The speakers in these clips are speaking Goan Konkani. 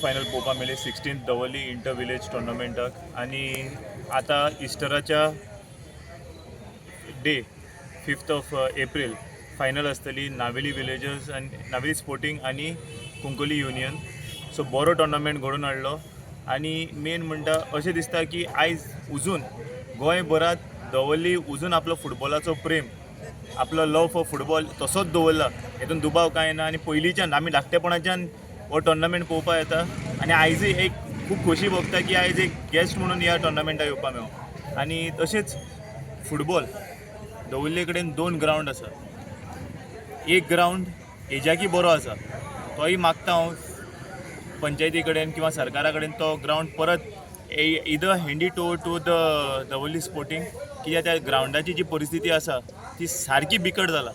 फायनल पळोवपाक मेळ्ळी 16th Davorlim inter village टुर्नामेंटाक. आनी आतां इस्टराच्या day 5th of April final आसतली, नावेली विलेजर्स आनी नावेली स्पोर्टींग आनी कुंकळ्ळी युनियन. सो बरो टुर्नामेंट घडोवन हाडलो आनी मेन म्हणटा अशें दिसता की आयज अजून गोंयभरात दवर्ली अजून आपलो फुटबॉलाचो प्रेम, आपलो लव फॉर फुटबॉल तसोच दवरला, हेतून दुबाव कांय ना. आनी पयलींच्यान आमी धाकटेपणाच्यान हो टुर्नामेंट पळोवपाक येता आनी आयजूय एक खूब खोशी भोगता की आयज एक गेस्ट म्हणून ह्या टुर्नामेंटाक येवपाक मेळो. आनी तशेंच फुटबॉल दवर्ले कडेन दोन ग्रावंड आसा. एक ग्रावंड हेज्याकी बरो आसा, तोय मागता हांव पंचायती कडेन किंवा सरकारा कडेन, तो ग्रावंड परत either hand it over to the Davorlim Sporting, कित्याक त्या ग्रावंडाची जी परिस्थिती आसा ती सारकी बिकट जाला.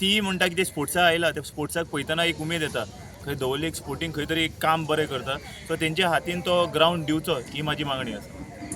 ती म्हणटा की ते स्पोर्ट्साक आयला, ते स्पोर्ट्साक पळयतना एक उमेद येता, खंय दवर्ली एक स्पोर्टींग खंय तरी एक काम बरें करता. सो तेंच्या हातीन तो ग्रावंड दिवचो ही म्हाजी मागणी आसा.